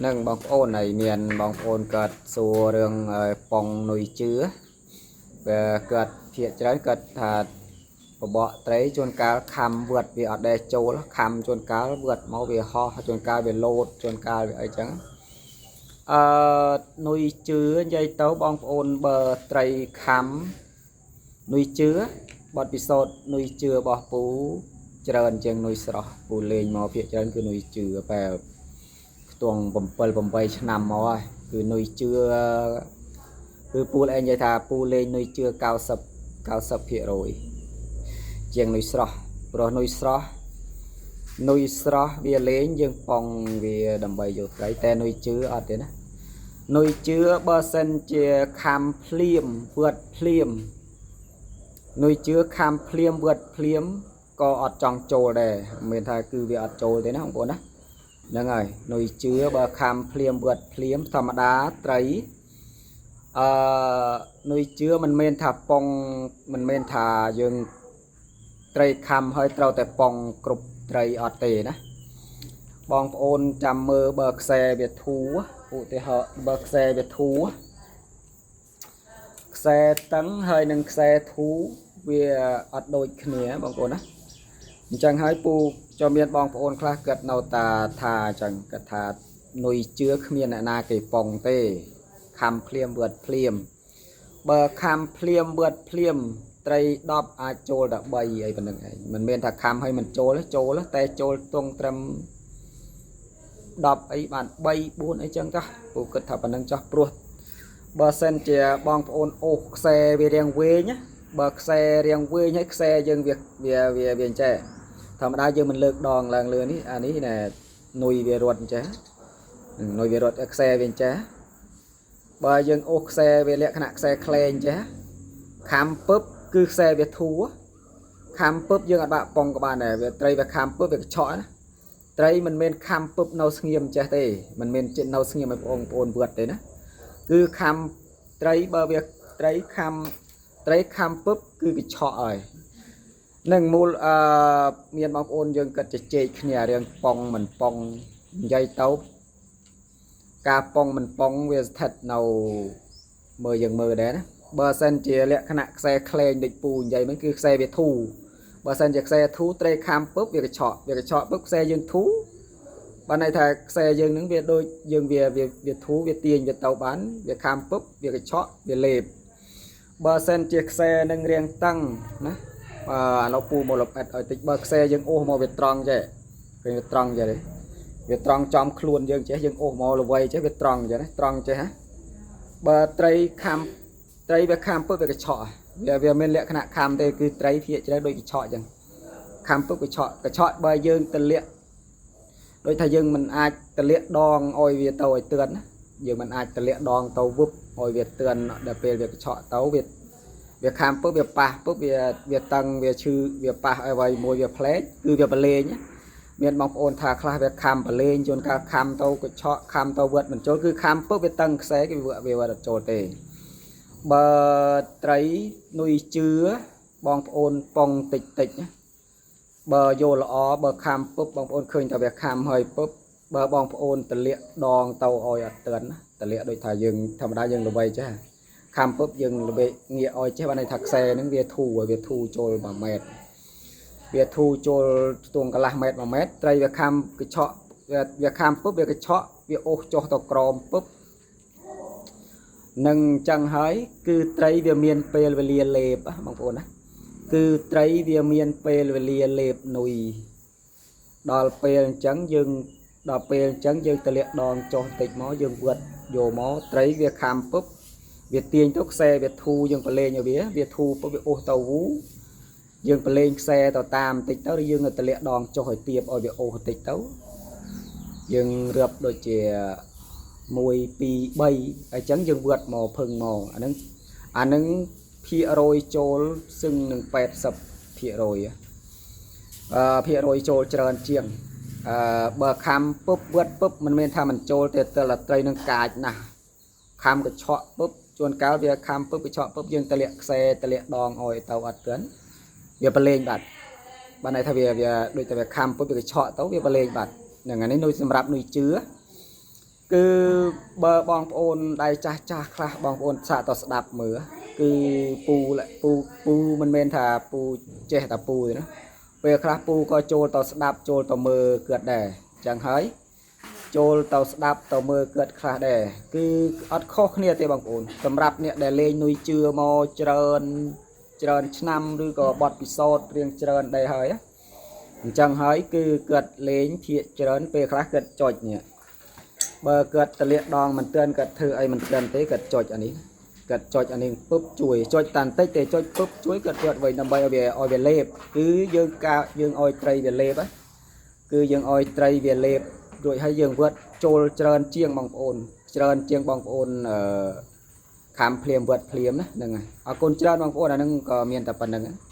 នឹងបងប្អូនហើយមានបងប្អូនកើតសួររឿងប៉ុងនុយជឿវាកើតភាកច្រើនគាត់ថាបបកត្រីជួនកាលខំវត្តវាអត់ដែលចូលខំជួនកាលវត្តមកវាហោះជួនកាលវាលោតជួនកាលវាអីចឹងអឺនុយជឿនិយាយទៅបងប្អូនបើត្រីខំនុយជឿបទពិសោធន៍នុយជឿរបស់ពូច្រើនជាងនុយស្រស់ពូលេងមកភាកច្រើនគឺនុយជឿបែប ខ្ទង់7 8ឆ្នាំមកហើយគឺនុយជឿគឺពូលឯងនិយាយថាពូលេងនុយជឿ90 90%ជាងនុយស្រស់ព្រោះនុយស្រស់នុយស្រស់វាលេងយើងប៉ងវាដើម្បីយកត្រីតែនុយជឿអត់ទេណានុយជឿបើសិនជាខំភ្លាមវត្តភ្លាមនុយជឿខំភ្លាមវត្តភ្លាមក៏អត់ចង់ចូលដែរមិនមែនថាគឺវាអត់ចូលទេណាបងប្អូនណា ហ្នឹងហើយនុយជឿបើខំភ្លាមវត្តភ្លាមធម្មតាត្រីអឺនុយជឿមិនមែនថាប៉ុងមិនមែនថាយើងត្រីខំហើយត្រូវតែប៉ុងគ្រប់ត្រីអត់ទេណាបងប្អូនចាំមើលបើខ្សែវាធូឧទាហរណ៍បើខ្សែវាធូខ្សែតឹងហើយនឹងខ្សែធូវាអត់ដូចគ្នាបងប្អូនណា អញ្ចឹងហើយពូចូលមានបងប្អូនខ្លះគាត់នៅតាថាអញ្ចឹងគាត់ថានុយជឿគ្មានអ្នកណាគេប៉ុងទេខំភ្លាមវត្តភ្លាមបើខំភ្លាមវត្តភ្លាមត្រី10អាចចូលដល់3អីប៉ុណ្្នឹងឯងមិនមែនថាខំឲ្យមិនចូលទេចូលទេតែចូលទងត្រឹម10អីបាន3 4អីចឹងចាស់ពូគិតថាប៉ុណ្្នឹងចោះព្រោះបើសិនជាបងប្អូនអូសខ្សែវារៀងវែងណាបើខ្សែរៀងវែងហើយខ្សែយើងវាវាវាវាអញ្ចេះ ធម្មតាយើងមិនលើកដងឡើងលើនេះអានេះណែនុយវារត់អញ្ចេះនុយវារត់ខ្សែវាអញ្ចេះបើយើងអូសខ្សែវាលក្ខណៈខ្សែក្លែងអញ្ចេះខំពឹបគឺខ្សែវាធូរខំពឹបយើងអត់បាក់ប៉ុងក៏បានដែរវាត្រីវាខំពឹបវាកញ្ឆក់ណាត្រីមិនមែនខំពឹបនៅស្ងៀមអញ្ចេះទេមិនមែនចិត្តនៅស្ងៀមឲ្យបងប្អូនវត្តទេណាគឺខំត្រីបើវាត្រីខំត្រីខំពឹបគឺកញ្ឆក់ហើយ នឹងមូលអឺមានបងប្អូនយើងគិតជជែកគ្នារឿងប៉ុងមិនប៉ុងនិយាយទៅការប៉ុងមិនប៉ុងវាស្ថិតនៅមើលយើងមើលដែរណាបើសិនជាលក្ខណៈខ្សែក្លែងដូចពូនិយាយមិញគឺខ្សែវាធូរបើសិនជាខ្សែធូរត្រីខំពឹបវាកញ្ឆក់វាកញ្ឆក់ពឹបខ្សែយើងធូរបានន័យថាខ្សែយើងនឹងវាដូចយើងវាវាវាធូរវាទាញវាទៅបានវាខំពឹបវាកញ្ឆក់វាលេបបើសិនជាខ្សែនឹងរៀងតឹងណា បាទអានោះពូមកលម្អិតឲ្យតិចបើខ្សែយើងអូសមកវាត្រង់ចេះឃើញវាត្រង់ចេះទេវាត្រង់ចំខ្លួនយើងចេះយើងអូសមកល្វីចេះវាត្រង់ចេះណាត្រង់ចេះហ៎បើត្រីខំត្រីវាខំពឹបវាកញ្ឆក់វាវាមានលក្ខណៈខំទេគឺត្រីភាកច្រើនដូចកញ្ឆក់អញ្ចឹងខំពឹបកញ្ឆក់កញ្ឆក់បើយើងទលាក់ដូចថាយើងមិនអាចទលាក់ដងឲ្យវាទៅឲ្យទឿនណាយើងមិនអាចទលាក់ដងទៅវឹបឲ្យវាទឿនដល់ពេលវាកញ្ឆក់ទៅវា វាខាំពឹបវាប៉ះពឹបវាវាតឹងវាឈឺវាប៉ះអ្វីមួយវាផ្លែកគឺវាប្រឡែងណាមានបងប្អូនថាខ្លះវាខំប្រឡែងជួនកាលខំទៅកញ្ឆក់ខំទៅវត្តមិនចូលគឺខំពឹបវាតឹងខ្សែគឺវាវត្តអត់ចូលទេបើត្រីនុយជឿបងប្អូនប៉ុងតិចតិចណាបើយកល្អបើខំពឹបបងប្អូនឃើញថាវាខំហើយពឹបបើបងប្អូនទលាក់ដងទៅឲ្យអត់ទឿនណាទលាក់ដូចថាយើងធម្មតាយើងល្បីចេះ ខំពឹបយើងល្បេងាកឲ្យចេះបានន័យថាខ្សែហ្នឹងវាធូរហើយវាធូរចូល1ម៉ែត្រវាធូរចូលស្ទង់កន្លះម៉ែត្រ1ម៉ែត្រត្រីវាខំកញ្ឆក់វាវាខំពឹបវាកញ្ឆក់វាអូសចុះទៅក្រោមពឹបនឹងអញ្ចឹងហើយគឺត្រីវាមានពេលវេលាលេបបងប្អូនណាគឺត្រីវាមានពេលវេលាលេបនុយដល់ពេលអញ្ចឹងយើងដល់ពេលអញ្ចឹងយើងទលាក់ដងចុះតិចមកយើងវត្តយកមកត្រីវាខំពឹប វាទាញទៅខ្សែវាធូរយើងប្រឡែងឲ្យវាវាធូរពុបវាអូសទៅវូយើងប្រឡែងខ្សែទៅតាមបន្តិចទៅឬយើងទៅលាក់ដងចុះឲ្យទៀបឲ្យវាអូសបន្តិចទៅយើងរៀបដូចជា1 2 3អញ្ចឹងយើងវត្តមកភឹងមកអាហ្នឹងអាហ្នឹងភាគរយចូលសឹងនឹង80%ភាគរយអឺភាគរយចូលច្រើនជាងអឺបើខំពុបវត្តពុបមិនមែនថាមិនចូលទេតែត្រីនឹងកាចណាស់ខំកញ្ឆក់ពុបជួនកាលវាខំពឹបកញ្ឆក់ពឹបយើងទលាក់ខ្សែទលាក់ដងឲ្យទៅអត់ទឿនវាប្រឡែងបាត់បានន័យថាវាវាដូចតែវាខំពឹបវាកញ្ឆក់ទៅវាប្រឡែងបាត់ហ្នឹងអានេះនុយសម្រាប់នុយជឿ គឺបើបងប្អូនដែលចាស់ចាស់ខ្លះបងប្អូនសាកតស្ដាប់មើលគឺពូពូពូមិនមែនថាពូចេះតែពូទេណាពេលខ្លះពូក៏ចូលទៅស្ដាប់ចូលទៅមើលគាត់ដែរអញ្ចឹងហើយចូលទៅស្ដាប់ទៅមើលគាត់ខ្លះដែរគឺអត់ខុសគ្នាទេបងប្អូនសម្រាប់អ្នកដែលលេងនុយជឿមកច្រើនច្រើនឆ្នាំឬក៏បទពិសោធន៍រៀងច្រើនដែរហើយណាអញ្ចឹងហើយគឺគាត់លេងភាកច្រើនពេលខ្លះគាត់ចុចនេះ បើគាត់តលាកដងមិនទាន់គាត់ធ្វើអីមិនទាន់ទេគាត់ចុចអានេះគាត់ចុចអានេះពឹបជួយចុចតាន់តិចទេចុចពឹបជួយគាត់គាត់វិញដើម្បីឲ្យវាលេបគឺយើងកាយើងឲ្យត្រីវាលេបណាគឺយើងឲ្យត្រីវាលេបរួចហើយយើងវត្តចូលច្រើនជាងបងប្អូនច្រើនជាងបងប្អូនអឺខំភ្លាមវត្តភ្លាមណាហ្នឹងហើយអរគុណច្រើនបងប្អូនអាហ្នឹងក៏មានតែប៉ុណ្្នឹង។